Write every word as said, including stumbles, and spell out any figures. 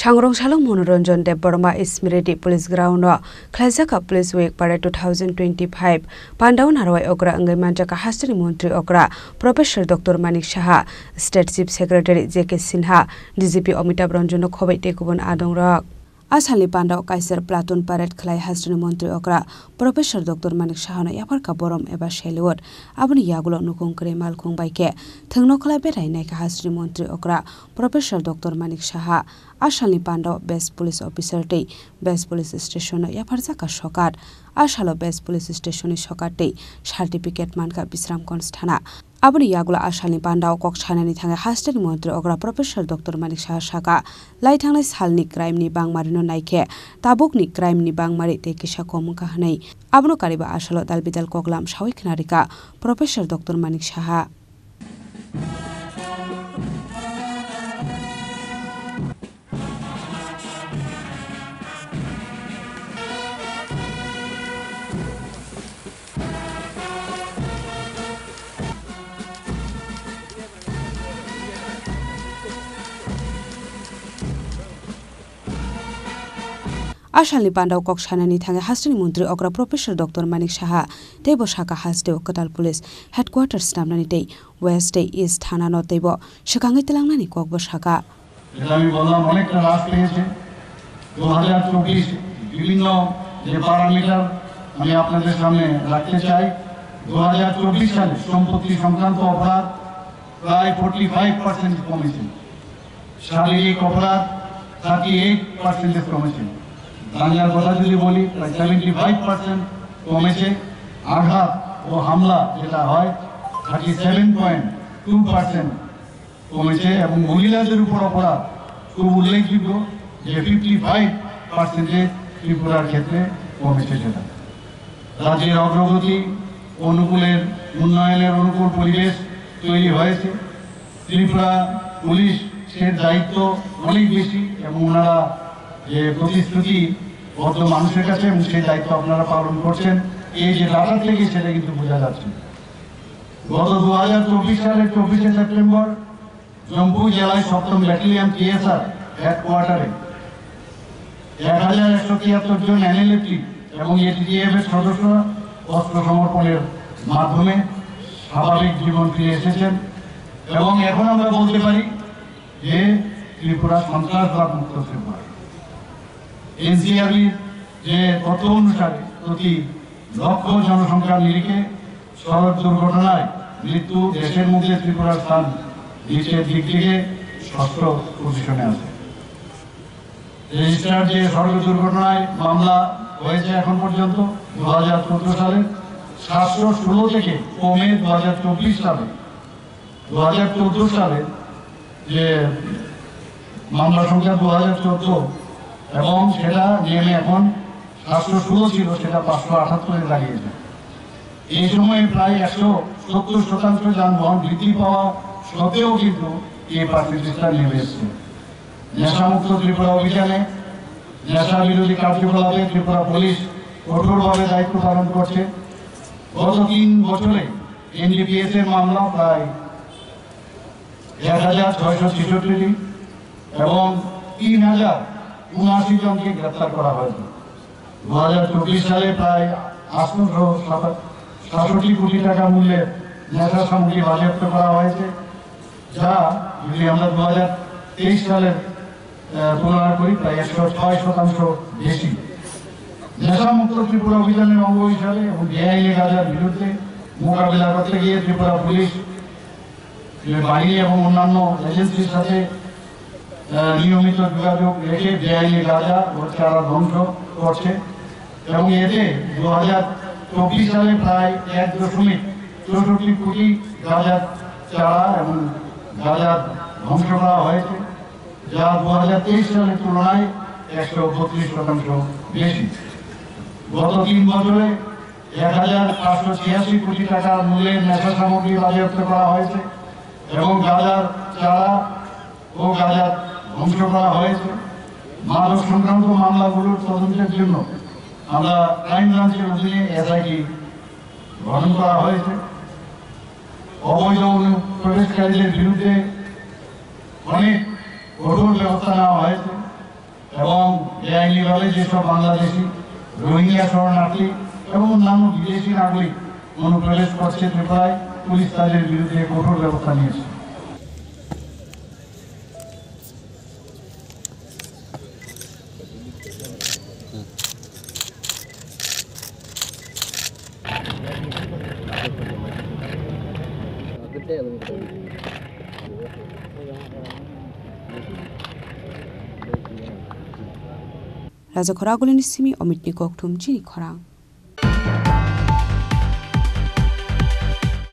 Kangrong salong Monoranjan Debbarma Smriti Police Ground o khlaijak Police Week Parade two thousand twenty-five pandao narwai okra wngwi manjak hasteni montri okra Professor Doctor Manik Saha, State Chief Secretary J K Sinha, D G P Amitabh Ranjan no khobai tei kubun adongrok. A salni pandao kaiser platoon parade khlai hasteni montri okra Professor Doctor Manik Saha no yapharkha borom eba salute. Aboni yagulo nukung kwrwi malkhung bai khe thwngno khlai berai naikha hasteni montri okra Professor Doctor Manik Saha. A salni pandao best police officer tei best police station no yapharjakha sokat. A salo best police station ni sokat tei certificate mankha Bisramganj thana. Aboni yagulo a salni pandao kok sanani thangwi hasteni montri okra Professor Doctor Manik Saha saka, lai thangnai salni crime ni bangmarino naikhe tabukni crime ni bangmari tei kisa kom wngkha hwnwi. Abono kariba a salo dal bidal koklam sawi khna rikha Professor Doctor Manik Saha. A salni pandao kok sanani thangwi hasteni montri okra Professor Doctor Manik Saha teibo saka hasteo kwtal police headquarters snamnani tei West tei East thana no teibo swkangwi twlangnani kokbo saka. এটা আমি বললাম, অনেকটা হ্রাস পেয়েছে। দু হাজার চব্বিশ বিভিন্ন যে প্যারামিটার আমি আপনাদের সামনে রাখতে চাই। দু হাজার চব্বিশ সালে সম্পত্তি সংক্রান্ত অপরাধ প্রায় ফর্টি ফাইভ পার্সেন্ট কমেছে, শারীরিক অপরাধ থার্টি এইট পার্সেন্ট কমেছে, দাঙ্গার কথা যদি বলি, প্রায় সেভেন্টি ফাইভ পার্সেন্ট কমেছে, আঘাত ও হামলা যেটা হয়, thirty seven point two percent কমেছে এবং মহিলাদের উপর অপরাধ খুব উল্লেখযোগ্য যে ফিফটি ফাইভ পার্সেন্টে ত্রিপুরার ক্ষেত্রে কমেছে সেটা। রাজ্যের অগ্রগতি, অনুকূলের উন্নয়নের অনুকূল পরিবেশ তৈরি হয়েছে। ত্রিপুরা পুলিশের দায়িত্ব অনেক বেশি এবং ওনারা যে প্রতিশ্রুতিবদ্ধ মানুষের কাছে এবং সেই দায়িত্ব আপনারা পালন করছেন, এই যে ডাটা থেকে সেটা কিন্তু বোঝা যাচ্ছে। গত দু হাজার চব্বিশ সালের চব্বিশে সেপ্টেম্বর জম্পুই জেলায় সপ্তম ব্যাটালিয়ন টিএসআর হেডকোয়ার্টারে এক হাজার একশো তিয়াত্তর জন এনএলএফটি এবং এটিটিএফ এর সদস্যরা অস্ত্র সমর্পণের মাধ্যমে স্বাভাবিক জীবন ফিরে এসেছেন। এবং এখন আমরা বলতে পারি যে ত্রিপুরা সন্ত্রাসবাদ মুক্ত ত্রিপুরা। এনসিআরবির যে তথ্য অনুসারে প্রতি লক্ষ জনসংখ্যার নিরিখে সড়ক দুর্ঘটনায় মৃত্যু দেশের মধ্যে ত্রিপুরার স্থান নিচের দিক থেকে ষষ্ঠ পজিশনে আছে। রেজিস্টার্ড যে সড়ক দুর্ঘটনায় মামলা হয়েছে এখন পর্যন্ত দু হাজার চোদ্দ সালে সাতশো ষোলো থেকে কমে দু হাজার চব্বিশ সালে, দু হাজার চোদ্দ সালে যে মামলা সংখ্যা দু হাজার চোদ্দ এবং সেটা নেমে এখন সাতশো ষোলো ছিল, সেটা পাঁচশো আটাত্তরে দাঁড়িয়েছে। এই সময়ে প্রায় একশো সত্তর শতাংশ যানবাহন বৃদ্ধি পাওয়া সত্ত্বেও কিন্তু এই পার্সেন্টেজটা নেমে এসছে। নেশামুক্ত ত্রিপুরা অভিযানে নেশা বিরোধী কার্যকলাপে ত্রিপুরা পুলিশ কঠোরভাবে দায়িত্ব পালন করছে। গত তিন বছরে এনডিপিএস এর মামলা প্রায় এক হাজার ছয়শো ছেষট্টিটি এবং তিন হাজার উনআশি জনকে গ্রেপ্তার করা হয়েছে। দু হাজার চব্বিশ সালে প্রায় আটশোশো সাতাশি কোটি টাকা মূল্যের নেশা সামগ্রী বাজেয়াপ্ত করা হয়েছে, যা যদি আমরা দু হাজার তেইশ সালের, আহ, তুলনা করি, প্রায় একশো ছয় শতাংশ বেশি। নেশামুক্ত ত্রিপুরা অভিযানের অঙ্গ হিসাবে এবং বেআইনি গাঁজার বিরুদ্ধে মোকাবিলা করতে গিয়ে ত্রিপুরা পুলিশ যে বাহিনী এবং অন্যান্য এজেন্সির সাথে, আহ, নিয়মিত যোগাযোগ রেখে বেআইনি গাঁজা ও চারা ধ্বংস করছে এবং এতে দু হাজার চব্বিশ সালে প্রায় এক দশমিক চৌষট্টি কোটি গাঁজার চারা এবং গাঁজা ধ্বংস করা হয়েছে, যা দু হাজার তেইশ সালের তুলনায় একশো বত্রিশ শতাংশ বেশি। গত তিন বছরে এক হাজার পাঁচশো ছিয়াশি কোটি টাকা মূল্যের নেশা সামগ্রী বাজেয়াপ্ত করা হয়েছে এবং গাঁজার চারা ও গাঁজা ধ্বংস করা হয়েছে। মাদক সংক্রান্ত মামলাগুলোর তদন্তের জন্য আমরা ক্রাইম ব্রাঞ্চের অধীনে এসআইটি গঠন করা হয়েছে। অবৈধ অনুপ্রবেশকারীদের বিরুদ্ধে অনেক কঠোর ব্যবস্থা নেওয়া হয়েছে। এবং বেআইনিভাবে যেসব বাংলাদেশি, রোহিঙ্গা শরণার্থী এবং অন্যান্য বিদেশি নাগরিক অনুপ্রবেশ করছে ত্রিপুরায়, পুলিশ তাদের বিরুদ্ধে কঠোর ব্যবস্থা নিয়েছে। Raja Khoragulini simi Omitni kokthum chini khorang.